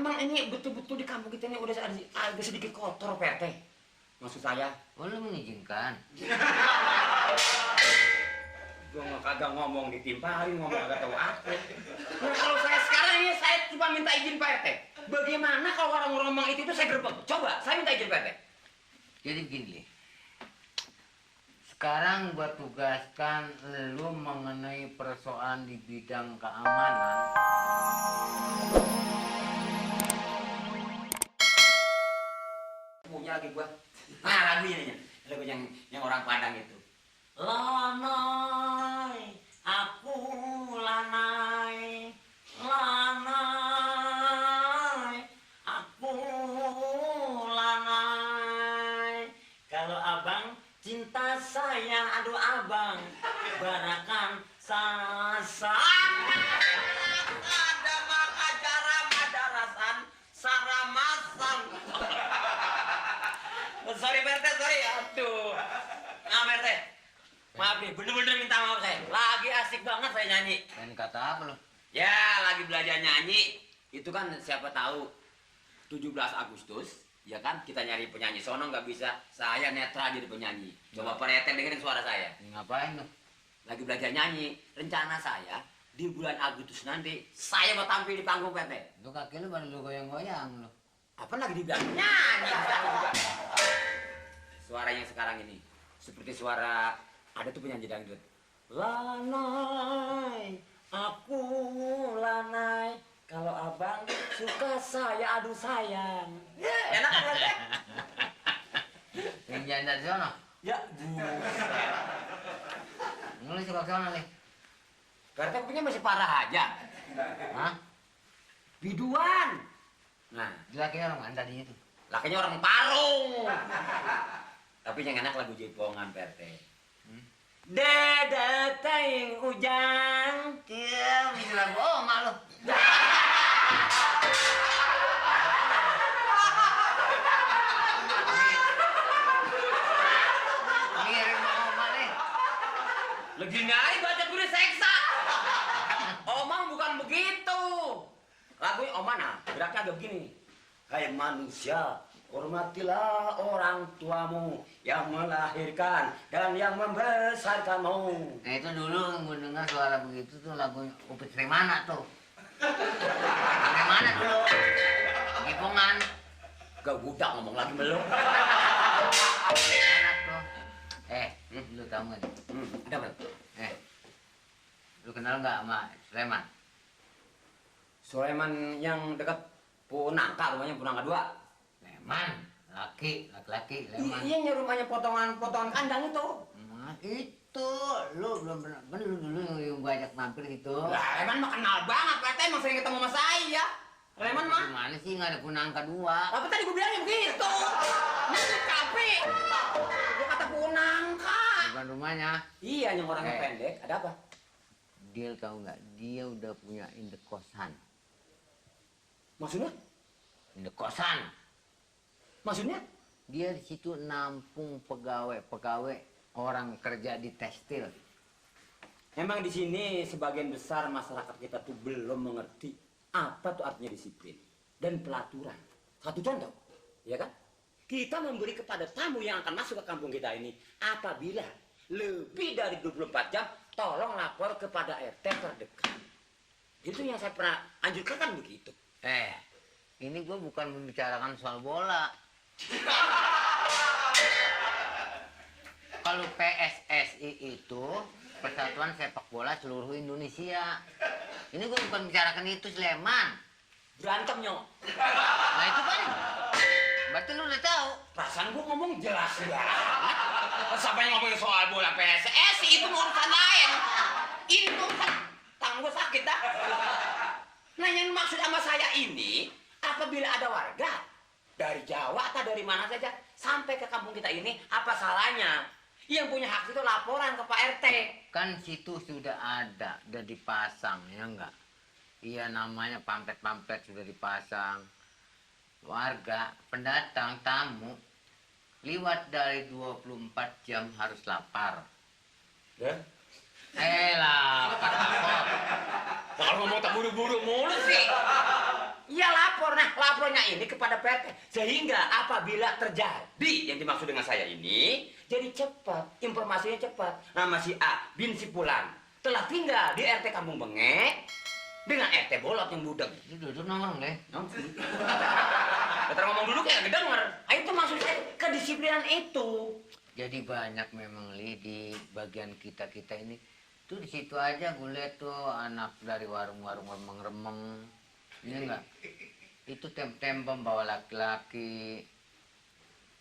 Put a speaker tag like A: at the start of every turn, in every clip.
A: Emang ini betul-betul di kampung kita ini udah agak sedikit kotor, Pak RT. Maksud saya.
B: Oh, lu mengizinkan?
A: Gua nggak kagak ngomong ditimparin, ngomong agak tahu aku. Nah, kalau saya sekarang ini saya cuma minta izin Pak RT. Bagaimana kalau orang ngomong itu saya gerbek? Coba, saya minta izin Pak RT.
B: Jadi begini, Le. Sekarang gua tugaskan lu mengenai persoalan di bidang keamanan.
A: Punya lagi gua. Nah, lagu ini. Lagu yang orang Padang itu. Lanai, aku lanai, lanai, aku lanai. Kalau abang cinta saya, aduh abang, barakan sasa. Ada makacara madarasan, saramasan. Sorry Berte, sorry, aduh. Nah Berte. Maaf nih, bener-bener minta maaf saya. Lagi asik banget saya nyanyi.
B: Dan kata apa lu?
A: Ya, lagi belajar nyanyi. Itu kan siapa tahu 17 Agustus, ya kan? Kita nyari penyanyi sono nggak bisa. Saya netral jadi penyanyi. Coba Pak RT dengerin suara saya.
B: Ngapain lu?
A: Lagi belajar nyanyi. Rencana saya di bulan Agustus nanti saya mau tampil di panggung PT.
B: Lu kaki lu baru lu goyang-goyang lu.
A: Apa lagi dibilang nyanyi juga. Suara yang sekarang ini seperti suara ada tuh penyanyi dangdut. Lanai, aku lanai. Kalau abang suka saya, aduh sayang. Enak kan Berte?
B: Yang janda di sono?
A: Ya,
B: Lu suka ke sono, Le?
A: Berte punya masih parah aja.
B: Hah?
A: Biduan. Nah,
B: Lakinya orang mana tadinya tuh?
A: lakinya orang Parung. Tapi yang enak lagu Jaipongan Berte. Dada taing ujang.
B: Diam, itu lagu oma lu. Mirip sama oma nih.
A: Lagi naik baca tulis seksa. Omang bukan begitu. Lagunya Oma nah, geraknya agak begini. Hai manusia, hormatilah orang tuamu yang melahirkan dan yang membesarkanmu.
B: Nah itu dulu gue dengar suara begitu tuh lagu Upit Srimana tuh. Srimana dulu. Gipungan.
A: Gak budak ngomong lagi belum.
B: Enak tuh. Lu tau gak nih?
A: Ada apa?
B: Lu kenal nggak sama Sulaiman?
A: Sulaiman yang dekat Punangka, rumahnya Punangka 2.
B: Sulaiman, laki-laki Sulaiman.
A: Iya, yang rumahnya potongan kandang itu.
B: Nah, itu lu belum pernah, lu dulu yang gue ajak mampir gitu.
A: Lah, Leman mah kenal banget, Pak RT emang sering ketemu sama saya. Leman mah.
B: Gimana sih nggak ada Punangka 2?
A: Apa tadi gue bilangnya begitu? Masuk kafe. Gue kata Punangka.
B: Bukan rumahnya.
A: Iya, yang orangnya pendek. Ada apa?
B: Dia tahu nggak? Dia udah punya indek-kosan.
A: Maksudnya?
B: Indek-kosan.
A: Maksudnya?
B: Dia di situ nampung pegawai orang kerja di tekstil.
A: Emang di sini sebagian besar masyarakat kita tuh belum mengerti apa tuh artinya disiplin dan pelaturan. Satu contoh, ya kan? Kita memberi kepada tamu yang akan masuk ke kampung kita ini apabila lebih dari 24 jam tolong lapor kepada RT terdekat. Itu yang saya pernah anjurkan kan begitu.
B: Ini gue bukan membicarakan soal bola. Kalau PSSI itu Persatuan Sepak Bola Seluruh Indonesia. Ini gue bukan bicarakan itu, Sleman.
A: Berantem nyok.
B: Nah itu kan. Berarti lu udah tahu.
A: Perasaan gue ngomong jelas banget. Sampai ngomongin soal bola PSSI itu urusan lain. Ini urusan tangan gue sakit dah. Nah yang maksud sama saya ini, apabila ada warga dari Jawa atau dari mana saja sampai ke kampung kita ini, apa salahnya? Yang punya hak itu laporan ke Pak RT.
B: Kan situ sudah ada, udah dipasang, ya enggak? Iya namanya pamflet-pamflet sudah dipasang. Warga, pendatang, tamu, lewat dari 24 jam harus lapar.
A: Ya?
B: Lapor.
A: Kalau ngomong tak buru-buru mulu sih. Iya lapor. Nah, laporannya ini kepada PRT. Sehingga apabila terjadi yang dimaksud dengan saya ini, jadi cepat, informasinya cepat. Nama si A bin si Fulan telah tinggal di RT Kampung Bengek dengan RT Bolot yang budek.
B: Lu duduk nongkrong deh.
A: Kita ngomong dulu kayak denger. Ah, itu maksud saya kedisiplinan itu.
B: Jadi banyak memang Li di bagian kita ini. Tuh di situ aja gue lihat tuh anak dari warung-warung remeng-remeng. Ini enggak? Itu tem-tem bawa laki-laki.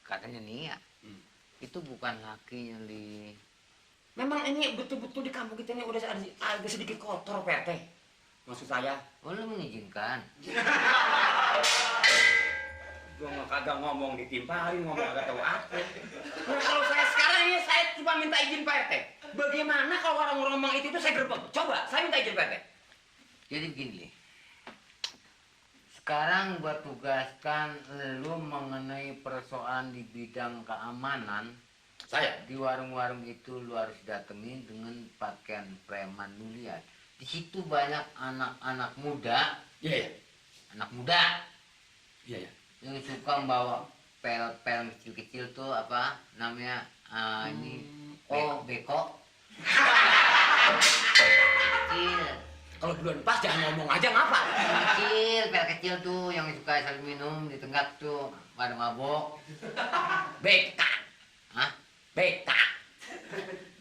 B: Katanya Nia. Itu bukan lakinya Li.
A: Memang ini betul-betul di kampung kita ini udah agak sedikit kotor, PRT. Maksud saya.
B: Oh lu mengizinkan?
A: Gua nggak kagak ngomong ditimpalin, ngomong kagak tahu apa. Nah, kalau saya sekarang ini saya cuma minta izin Pak RT. Bagaimana kalau orang remang itu saya gerbek? Coba, saya minta izin Pak RT.
B: Jadi begini Li. Sekarang gua tugaskan lu mengenai persoalan di bidang keamanan.
A: Saya?
B: Di warung-warung itu lu harus datengin dengan pakaian preman. Lu lihat. Di situ banyak anak-anak muda.
A: Iya, iya.
B: Anak muda.
A: Iya, iya.
B: Yang suka membawa pel-pel kecil-kecil tuh apa namanya ini beko kecil.
A: Kalau belum pas jangan ngomong aja ngapa?
B: Pel kecil tuh yang suka sambil minum di tenggak tuh pada mabok.
A: Beka.
B: Hah?
A: Beka.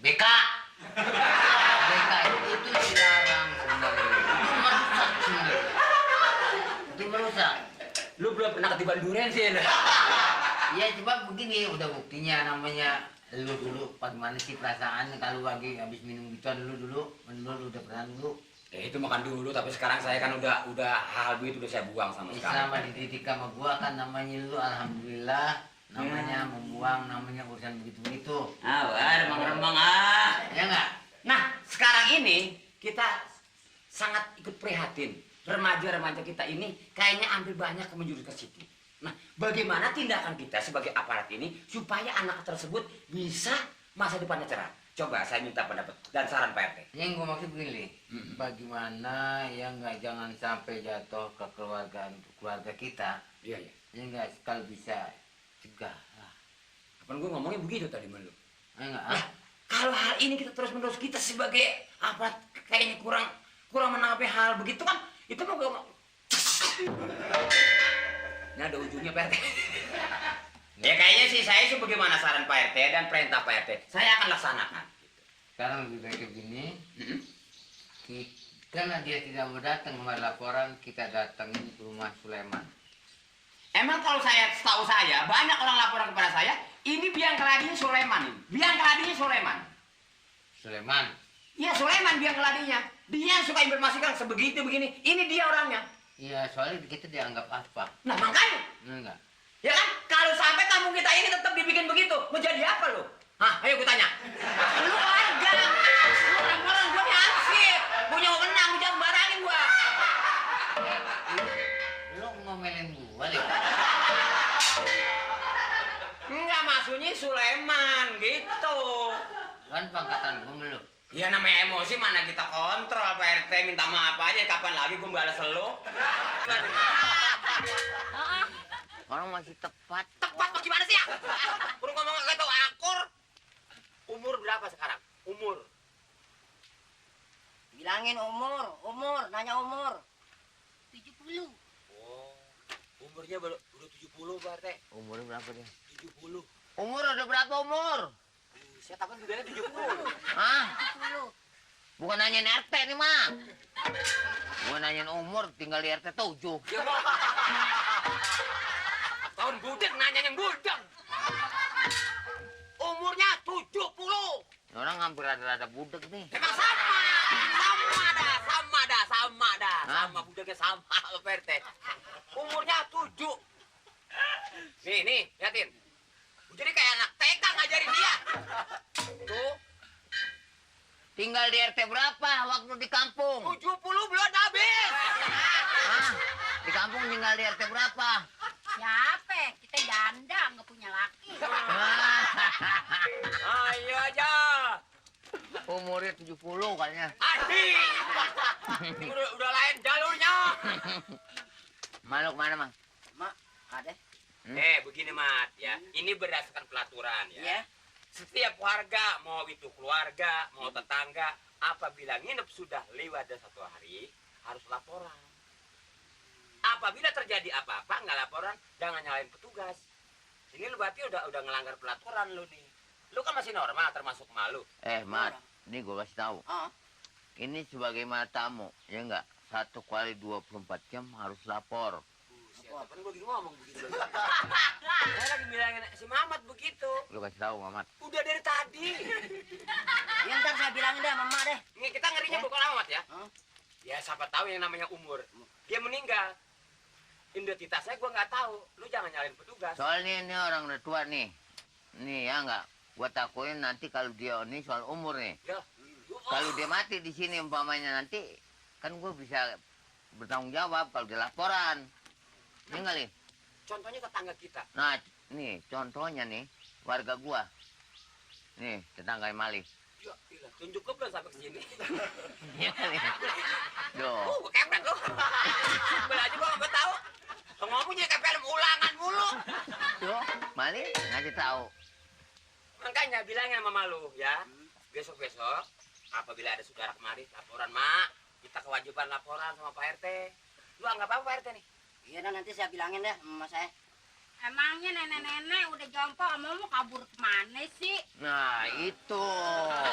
B: Beka. Beka itu dilarang sebenarnya. Itu merusak sebenarnya. Itu merusak.
A: Lu belum pernah ketiban durian sih.
B: Ya coba begini, udah buktinya namanya lu dulu bagaimana sih perasaan kalau lagi habis minum gituan lu udah pernah dulu.
A: Itu makan dulu, tapi sekarang saya kan udah hal duit udah saya buang sama sekali.
B: Selama dididik sama gua kan namanya lu alhamdulillah namanya membuang namanya urusan begitu-begitu.
A: Remang-remang ah.
B: Ya enggak?
A: Nah, sekarang ini kita sangat ikut prihatin. Remaja-remaja kita ini kayaknya ambil banyak menjurus ke situ. Nah, bagaimana tindakan kita sebagai aparat ini supaya anak tersebut bisa masa depannya cerah? Coba saya minta pendapat dan saran Pak RT.
B: Yang gue maksud begini, bagaimana ya nggak jangan sampai jatuh ke keluarga kita.
A: Iya, iya.
B: Ya nggak kalau bisa cegah lah.
A: Kapan gue ngomongnya begitu tadi sama lu?
B: Enggak,
A: Nah, kalau hal ini kita terus-menerus kita sebagai aparat kayaknya kurang menanggapi hal begitu kan? Itu mau gue ini ada ujungnya Pak RT. Ya kayaknya sih saya bagaimana saran Pak RT dan perintah Pak RT. Saya akan laksanakan.
B: Sekarang lebih baik begini. Karena dia tidak mau datang kemarin laporan, kita datangin ke rumah Sulaiman.
A: Emang kalau setahu saya banyak orang laporan kepada saya, ini biang keladinya Sulaiman. Biang keladinya Sulaiman.
B: Sulaiman.
A: Iya Sulaiman biang keladinya. Dia yang suka informasikan sebegitu begini. Ini dia orangnya.
B: Iya, soalnya kita dianggap apa?
A: Nah makanya.
B: Enggak.
A: Ya kan? Kalau sampai kampung kita ini tetap dibikin begitu, mau jadi apa lu? Hah? Ayo gue tanya. Lu warga. Lu orang-orang gue nih ansip. Punya wewenang, jangan barangin gua.
B: Lu ngomelin gua, Lek.
A: Enggak, maksudnya Sulaiman gitu.
B: Kan pangkatan gua meluk.
A: Ya namanya emosi mana kita kontrol, Pak RT minta maaf aja kapan lagi gue balas lu.
B: Orang masih tepat.
A: Tepat apa gimana sih ya? Udah ngomong gak tau akur. Umur berapa sekarang? Umur.
C: Bilangin umur, nanya umur. 70.
A: Oh, umurnya udah 70 Pak RT.
B: Umurnya berapa dia?
A: 70.
B: Umur udah berapa umur?
A: Saya takut juga 70.
B: Hah?
C: 70.
B: Bukan nanyain RT nih, Mak. Gua nanyain umur tinggal di RT 7.
A: Ya, Pak. Tahun budak nanya yang budak. Umurnya 70.
B: Orang hampir rada-rada budek nih.
A: Emang sama. Sama dah.
B: Hah?
A: Sama budaknya sama Pak RT. Umurnya 7. Nih, liatin. Jadi kayak anak TK ngajarin dia. Tuh.
B: Tinggal di RT berapa waktu di kampung?
A: 70 belum habis.
B: Hah? Di kampung tinggal di RT berapa?
C: Siapa? Kita janda, nggak punya laki.
A: Ayo aja.
B: Umurnya 70 kayaknya.
A: Adi. Udah lain jalurnya.
B: Malu kemana, Mang?
D: Mak, ada.
A: Begini Mat ya. Ini berdasarkan pelaturan ya.
D: Ya.
A: Setiap warga, mau itu keluarga, mau tetangga, apabila nginep sudah lewat dari 1 hari, harus laporan. Apabila terjadi apa-apa, nggak laporan, jangan nyalain petugas. Ini lu berarti udah ngelanggar pelaturan lu nih. Lu kan masih normal, termasuk malu.
B: Mat, ini gue kasih tahu.
D: Oh,
B: Ini sebagaimana tamu, ya enggak? 1 kali 24 jam harus lapor.
A: Kapan gue lagi ngomong begitu? Saya lagi bilangin si Mamat begitu.
B: Lu kasih tahu, Mamat.
A: Udah dari tadi.
D: ya ntar saya bilangin deh mama deh.
A: Ini kita ngerinya
D: Ya.
A: bukan Mamat ya.
D: Oh.
A: Ya siapa tahu yang namanya umur. Dia meninggal. Identitasnya gue nggak tahu. Lu jangan nyalain petugas.
B: Soalnya ini orang udah tua nih. Nih ya enggak? Gua takutin nanti kalau dia ini soal umur nih.
A: Ya.
B: Kalau dia mati di sini umpamanya nanti kan gue bisa bertanggung jawab kalau dia laporan. Ini enggak nih?
A: Contohnya tetangga kita.
B: Nah, nih contohnya nih warga gua. Nih, tetangga Mali.
A: Ya, gila. Tunjuk ke belum sampai ke sini.
B: Iya nih. Duh.
A: Gue kepet lu. Bela aja gue nggak tahu. Ngomongnya kayak film ulangan mulu.
B: Tuh, Mali ngasih tahu.
A: Makanya bilangin sama lu ya. Besok-besok apabila ada saudara kemari laporan, Mak. Kita kewajiban laporan sama Pak RT. Lu anggap apa Pak RT nih?
D: Iya dah nanti saya bilangin deh sama saya.
C: Emangnya nenek-nenek udah jompo, mau kabur kemana sih?
B: Nah, itu.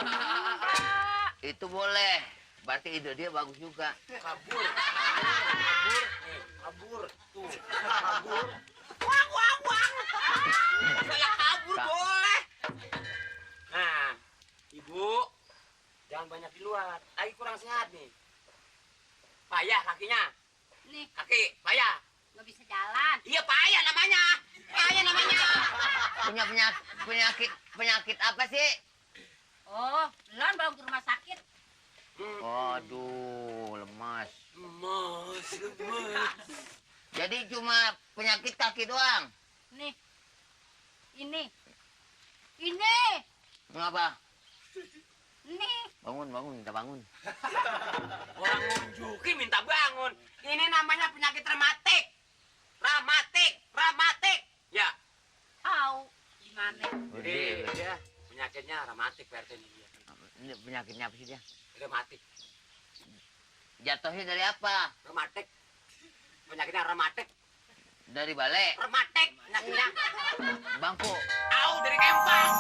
C: Enggak.
B: Itu boleh. Berarti ide dia bagus juga.
A: Kabur. Kabur. Nih, kabur. Tuh. Kabur. Wang. Saya kabur boleh. Nah, Ibu, jangan banyak di luar. Lagi kurang sehat nih. Payah kakinya.
C: Nih,
A: Kaki, payah.
C: nggak bisa jalan.
A: Iya, payah namanya. Payah namanya.
B: Punya penyakit apa sih?
C: Oh, belum ke rumah sakit.
B: Waduh, lemas.
A: Lemas.
B: Jadi cuma penyakit kaki doang.
C: Nih, ini,
B: Mengapa?
C: nih.
B: Bangun, minta bangun.
A: Orang nunjukin minta bangun. Ini namanya penyakit rematik. Rematik. Ya.
C: Tahu gimana?
A: Jadi dia penyakitnya rematik Pak RT ini.
B: Ini penyakitnya apa sih dia?
A: Rematik.
B: Jatuhnya dari apa?
A: Rematik. Penyakitnya rematik.
B: Dari balik,
A: Rematik penyakitnya.
B: bangku.
A: Au dari kempang.